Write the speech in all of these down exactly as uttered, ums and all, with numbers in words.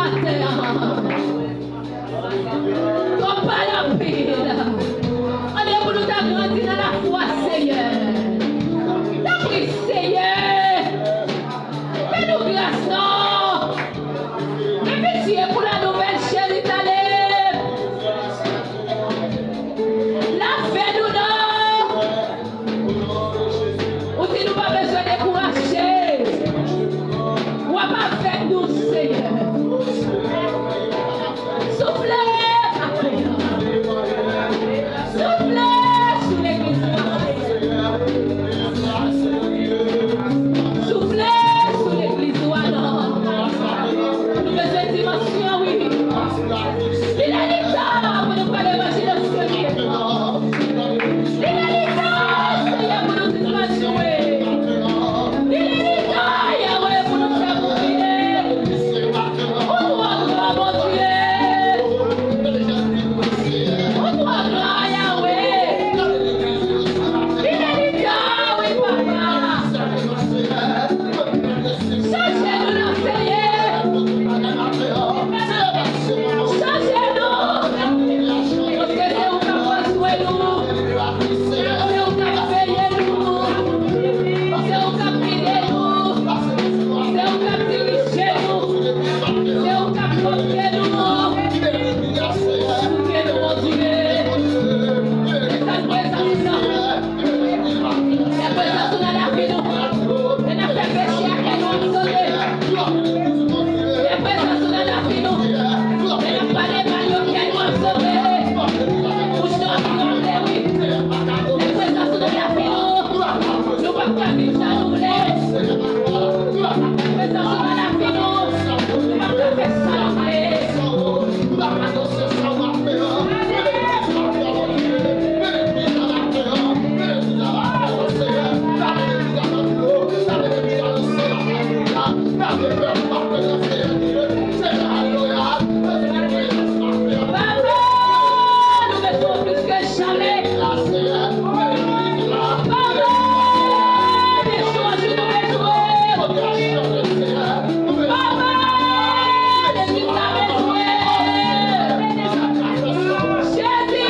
Atè a. Twòp pale anpil. Ann pou nou ta grandi nan lafwa, Seyè. Tanpri, Seyè. Fè nou gras, non. Fè pitye pou la nouvèl Jerizalèm. Lave nou, non. Ou di nou pa bezwen dekouraje. W ap avèk nou, Seyè. Soufle atè a. Soufle sou legliz ou a. Soufle sou legliz ou a, non. Nou bezwen dimansyon, wi. Li lè li tan pou nou pale levanjil nan Seyè. Li lè li tan, Seyè, pou nou dimansyon. Li lè li tan, Yahweh, pou nou fè bouke. Ou twò gran, Bondye. Ou twò gran, Yahweh. Li lè li tan, wi, Papa. Chanje nou, non, Seyè. Chanje nou. Paske se ou k ap pran swen nou. Se ou k ap veye nou. Se ou k ap gide nou. Se ou k ap dirije nou. Se ou k ap pòte nou. Souke nou, Bondye. Desann prezans ou nan. Fè prezans ou nan lavi nou. Lè n ap fè peche a, kè nou ap sove. Fè prezans ou nan lavi nou. Lè n ap pale mal yo, kè nou ap sove. Bouch nou ap tranble, wi. Fè prezans ou nan lavi nou. Nou p ap ka viv jan nou vle. Fè prezans ou nan lavi nou. Nou p ap ka fè sa nou vle. Papa, nou bezwen w plis ke jamè. Papa, de chonj nou bezwen. Papa, legliz la bezwen. Jezi,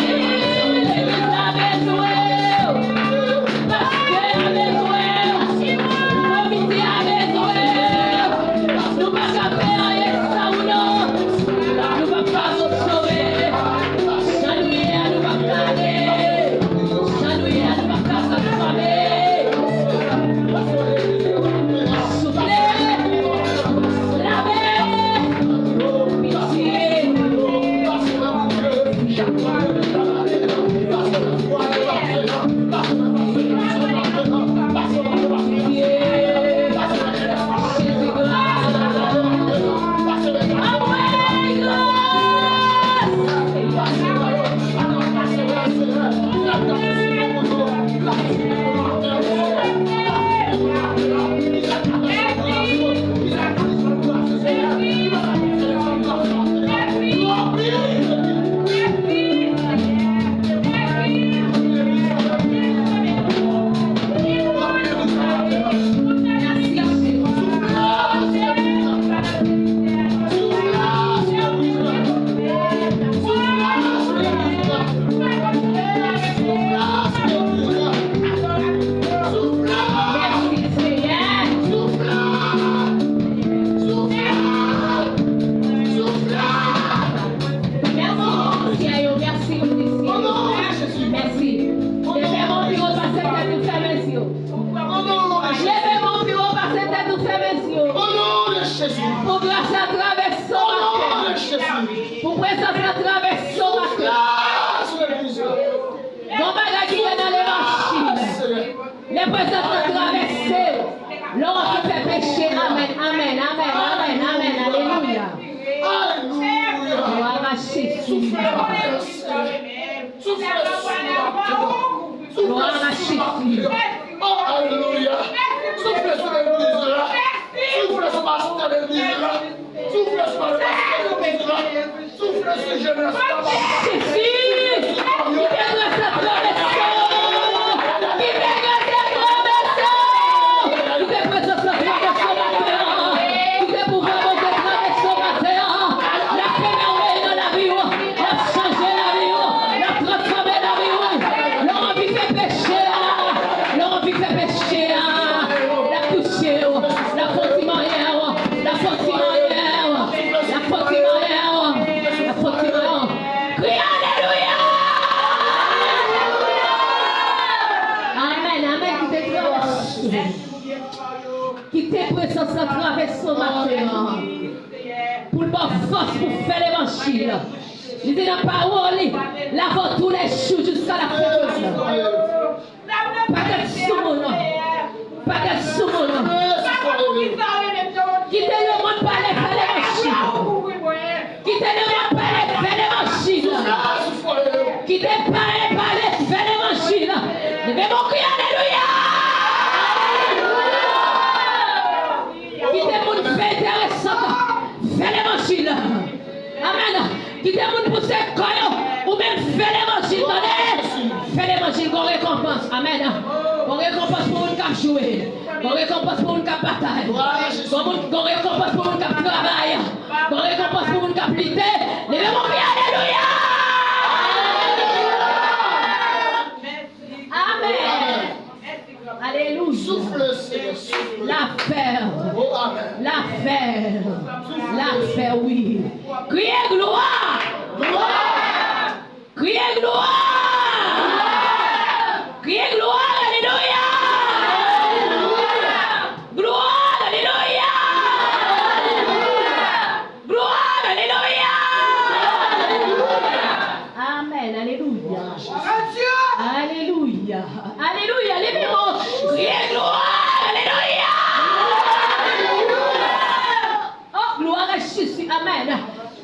legliz la bezwen. Pastè a bezwen w. Komite a bezwen w. Nou pa ka fè anyen san ou non. Nou p ap ka fonksyone. Jan nou ye a, nou p ap ka ale. Jan nou ye a, nou p ap ka transfòme. Souple, lave, pitye. Mèsi, Bondye. Mèsi. Leve men w pi wo, pase tèt ou, fèmen zye w. Leve men w pi wo, pase tèt ou, fèmen zye w. Pou gras la travèse w atè. Pou prezans la travèse w atè. Gon bagay ki gen nan levanjil. Lè prezans la travèse w. Lè w ap fè peche. Amèn, amèn, amèn, amèn, amèn. Alelouya. Glwa a Jezi. Soufle sou nou, Papa. Soufle sou nou, Papa. Glwa a Jezi. Oh, alelouya. Soufle sou legliz la. Soufle sou pastè legliz la. Soufle sou pastè legliz la. Soufle sou jenès la, Papa. Jezi. Kite gras la travèse w. Kite gras la travèse w. Kite prezans la travèse w maten an. Kite pouvwa Bondye travèse w maten an. Li di nan pawòl li, l ap avè w tou lè jou jiska la fen du monde. Pa gad sou moun nan. Pa gad sou moun nan. Kite lemonn pale, fè levanjil. Kite lemonn pale, fè levanjil. Kite pale, pale, fè levanjil. Leve men w, kriye alelouya. Kite moun fè enteresan, fè levanjil. Amèn. Kite moun pouse kò yo. Ou menm fè levanjil, tande. Fè levanjil, gon rekonpans. Amèn. Gon rekonpans pou moun k ap jwe. Gon rekonpans pou moun k ap batay. Gon moun, gon rekonpans pou moun k ap travay. Gon rekonpans pou moun k ap lite. Leve men w, kriye alelouya. Amèn. Alelouya. Soufle, Senyè, soufle. Lapè. Oh, amèn. Lapè. Lapè, wi. Kriye glwa. Glwa. Kriye glwa. Kriye glwa, alelouya. Glwa, alelouya. Glwa, alelouya. Amèn, alelouya. Alelouya. Alelouya. Leve men w. Kriye glwa. Alelouya. Oh, gloire à Jésus. Amèn.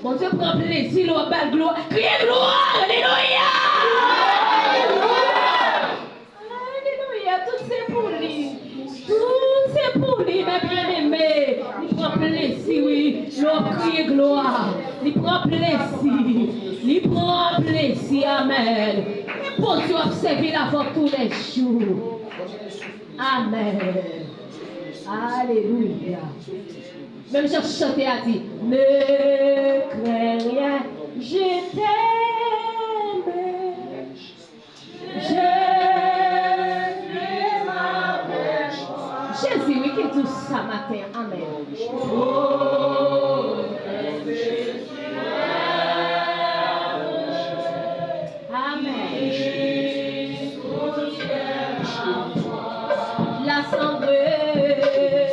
Bondye pran plezi lè w ap ba l glwa. Kriye glwa. Alelouya. Alelouya. Tout se pou li. Tout se pou li, men byeneme. Li pran plezi, wi. Lè w ap kriye glwa. Li pran plezi. Li pran plezi. Amèn. E Bondye w ap sèvi l avè w tou lè jou. Amèn. Alelouya. Menm jan chante a di, ne crains rien, je t'aime. Je suis avec toi. Jezi, wi, ki dous sa maten. Amèn. Amèn. Lasanble, lasanble.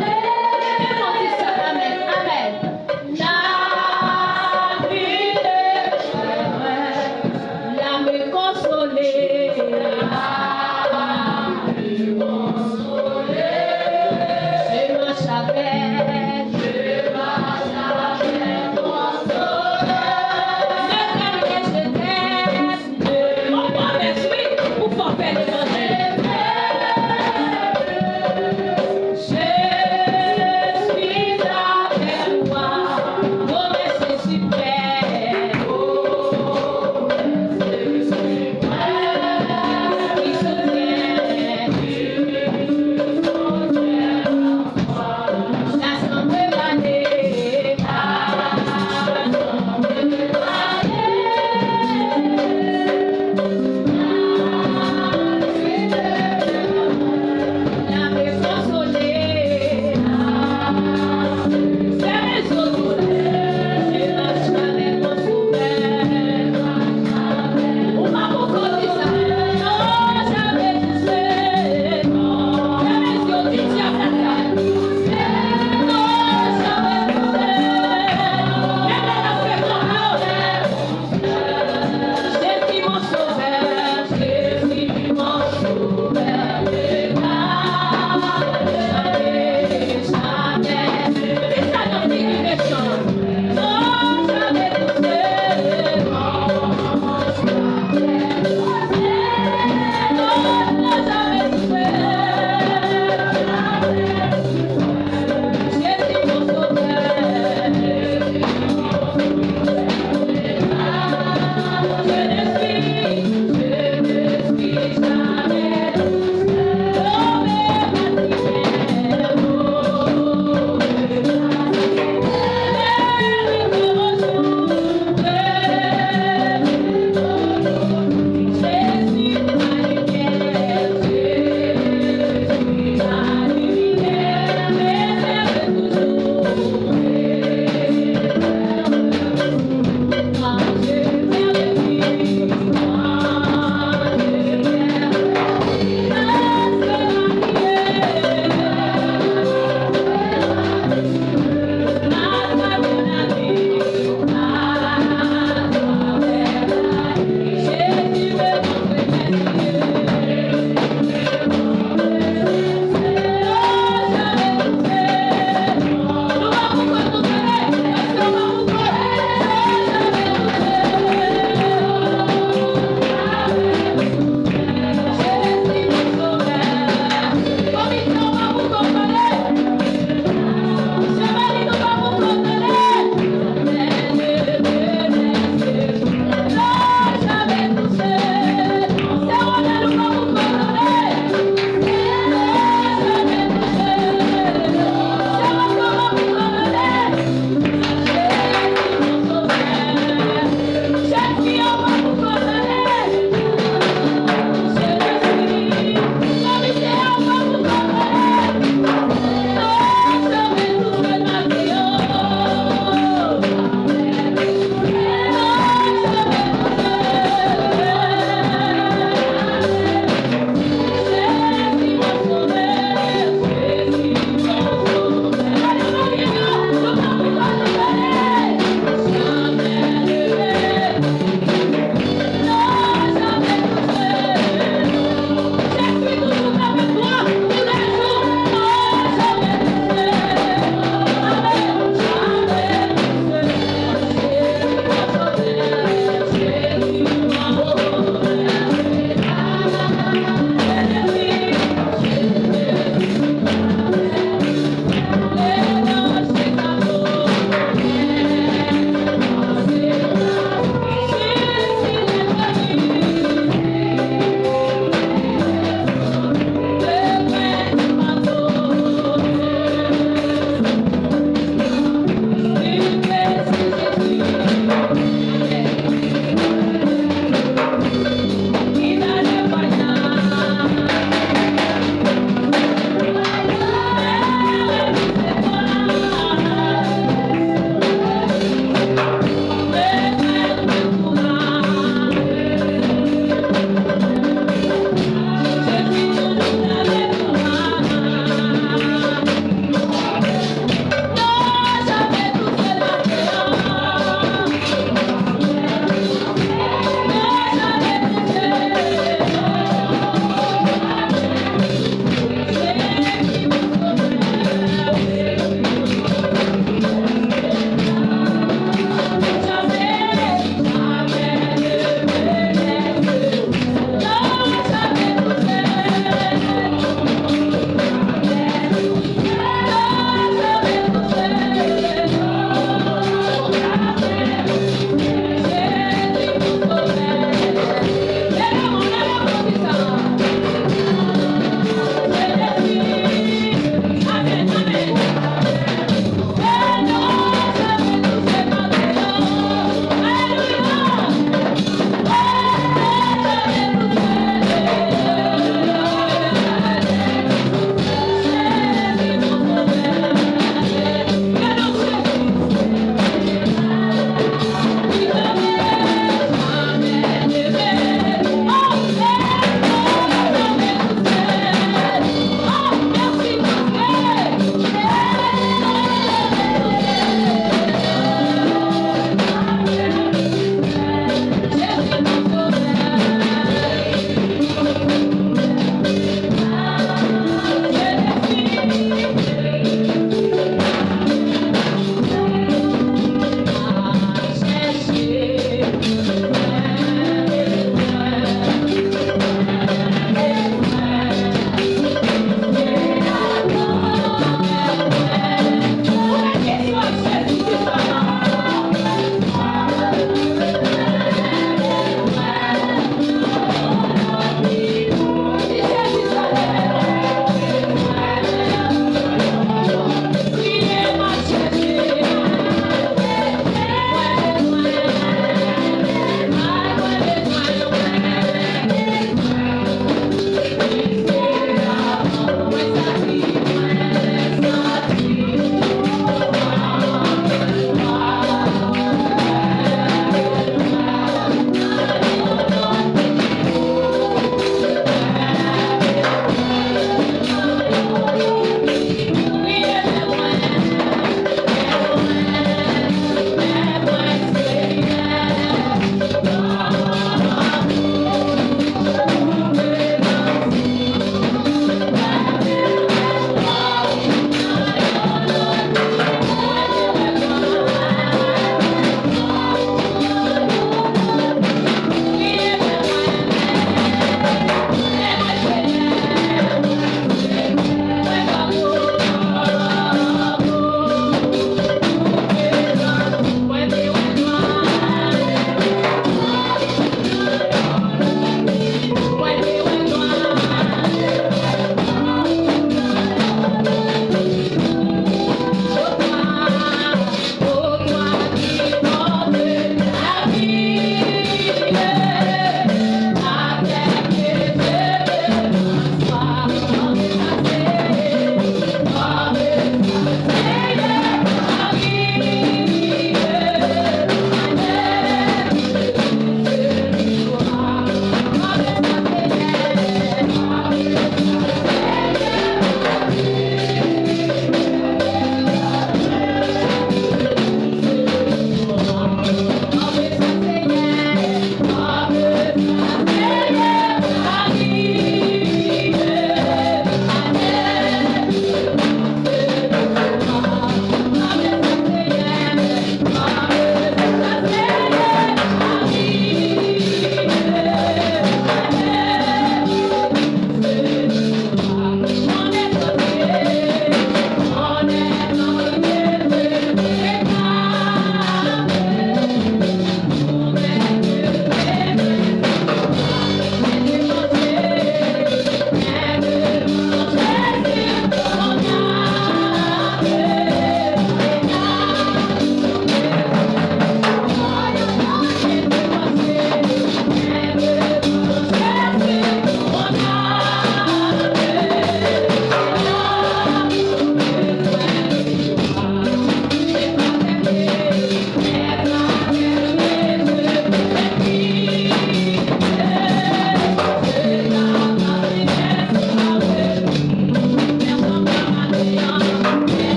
Leve men w, di sa, amèn, amèn. L'âme est consolée. Je marche avec. Ne crains rien, je t'aime. On promès, wi, pou fè w fè levanjil. Je suis avec toi. Promès se suprême. Promès se suprême. Qui soutient.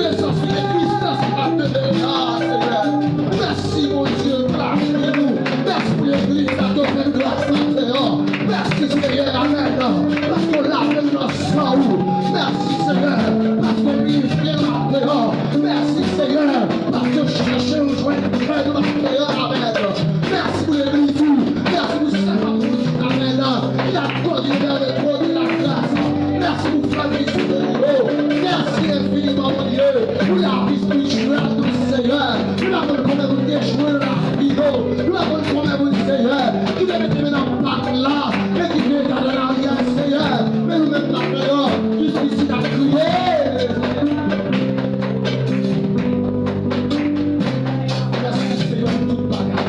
Prezans legliz nan se ap deveni la, Senyè. Mèsi, Bondye, pou lavi nou. Mèsi pou legliz la, ke w fè gras atè a. Mèsi, Senyè, amèn. Paske w lave nou nan san ou. Mèsi, Senyè, paske w pirifye nou atè a. Mèsi, Senyè, paske w chache nou jwenn kè nou atè a, amèn. Mèsi pou legliz ou. Mèsi pou sa k ap kontinye, amèn. Ki ap kontinye nan metro de la gras. Mèsi pou fè vizite nou yo. Mèsi enfiniman, Bondye, pou lavi espirityèl nou, Senyè. Nou pa konn konbyen moun ki echwe nan lavi yo. Nou pa konn konbyen moun, Senyè, ki te mete men nan pak la e ki vin gade an aryè, Senyè. Men nou menm, n ap deyò, jis isit ap kriye. Mèsi, Senyè, pou tout bagay.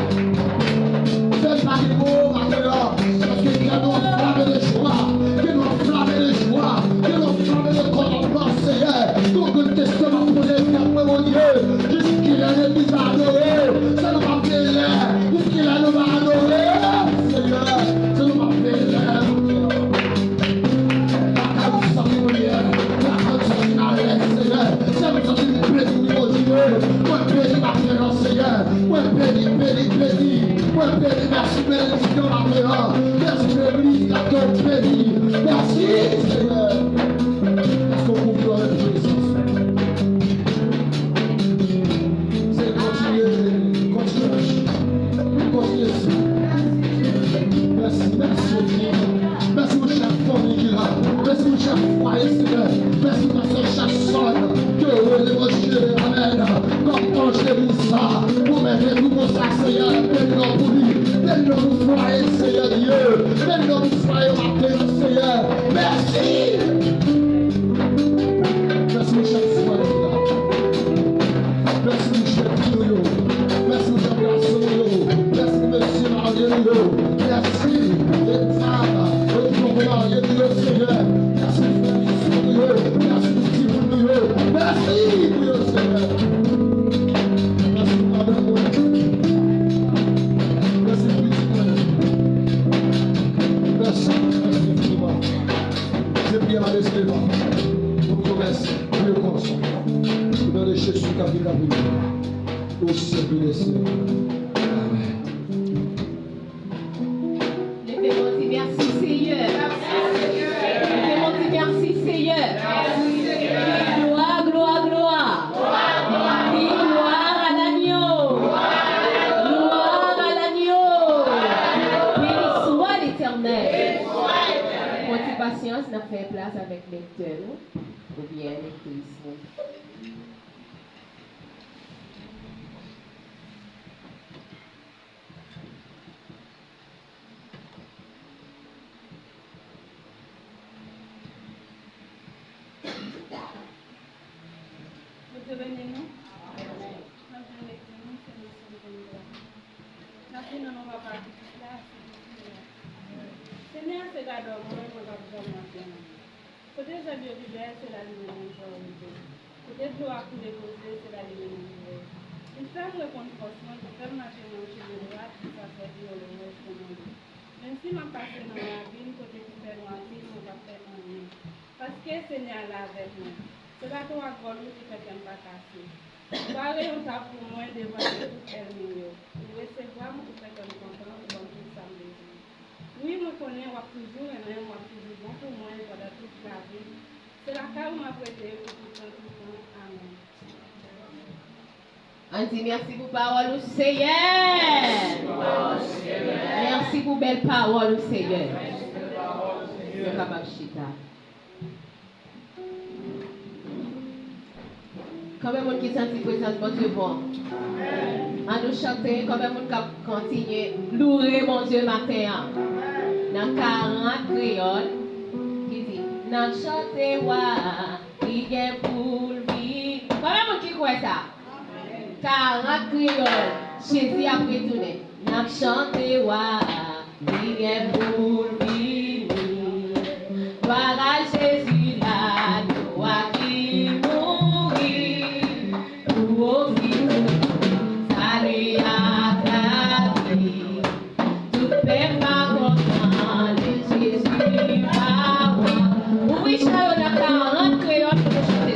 Fè m pa gen mo, maten an, paske kè nou anflame de jwa, kè nou anflame de jwa, kè nou anflame de kontantman, Senyè. Yon grenn kesyon m ap poze tèt mwen, Bondye, jiskilè legliz va adore? Se nou p ap gen lè, jiskilè nou va adore, Senyè? Se nou p ap gen lè, Bondye. Lakay ou santi nou ye, lakay ou santi n alèz, Senyè. Sè m santi m beni, wi, Bondye. Mwen beni maten an, Senyè. Mwen beni, beni, beni. Mwen beni, mèsi benediksyon maten an. Mèsi pou legliz la ke w beni. Mèsi, Senyè. Paske w kouvri nou avèk prezans ou. Se kontinye, kontinye mache. Kontinye swiv. Mèsi, mèsi, Bondye. Mèsi pou chak fanmi ki la. Mèsi pou chak fwaye, Senyè. Mèsi pou pastè Jackson. Ke w rele, Bondye. Amèn. Kòm anj legliz sa, pou mèt etoupe sa, Senyè. Beni non pou li. Beni non pou fwaye, Senyè Dye. Beni non pou fwaye maten an, Senyè. Mèsi. Mèsi pou chak fwaye ki la. Mèsi pou jèn fi nou yo. Mèsi pou jèn gason nou yo. Mèsi pou mesye marye nou yo. Mèsi pou medam yo ki poko marye nou yo, Senyè. Mèsi pou frè e sè nou yo. Mèsi pou timoun nou yo. Mèsi pou yo, Senyè. Mèsi pou madanm mwen. Mèsi pou pitit mwen. Mèsi, mèsi enfiniman. Se priyè m ap esplike nou. Nou di w mèsi pou yo konsa. O non de Jezi k ap vin nan priyè. O Seyè, blese. Amèn. Leve men w, di mèsi, Seyè. Leve men w, di mèsi, Seyè. Glwa, glwa, glwa. Di glwa a lagno. Glwa a lagno. Beni swa Letènèl. Pran ti pasyans, n ap fè plas avèk lektè nou, oubyen lektris nou. Bondye beni nou. N ap jwenn lekti nou, se nan Sòm vennde a. N ap li nan non Papa, Pitit la, Sentespri a. Senyè a se gadò mwen, mwen p ap janm manke anyen. Kote zèb yo vijè, se la li menm li fè yo rive. Kote dlo a koule poze, se la li menm li ye. Li fè m reponn fòs mwen, li fè m mache nan chemen dwat, li pa fè m wole wòch nan mande. Menm si m ap pase nan ravin kote ki fè nwa anpil, mwen p ap pè anyen. Paske Senyè a la avèk mwen. Se baton ak vòl ou ki fè kè m pa kase. Ou pare yon tab pou mwen devan tout ènmi yo. Ou resevwa m, ou fè kè m kontan, ou ban m tout sa m bezwen. Wi, mwen konnen w ap toujou renmen m, w ap toujou bon pou mwen pandan tout lavi m. Se lakay ou m ap rete pou tout tan, tout tan. Amèn. Ann di mèsi pou pawòl ou, Seyè. Mèsi pou bèl pawòl ou, Seyè. Nou kapab chita. Konbyen moun ki santi prezans Bondye bon? Ann nou chante, konbyen moun k ap kontinye loure Bondye maten an? Nan karant kreyòl, ki di, n ap chante wa a, li gen pou l vini. Konbyen moun ki kwè sa? Karant kreyòl, Jezi ap retounen. N ap chante wa a, li gen pou l vini. Glwa a Jezi, lagno a ki mouri pou ofri pou nou sali ak lavi. Tout pèp va kontan de Jezi pawòl. Ouvri chan yo nan karant kreyòl pou nou chante.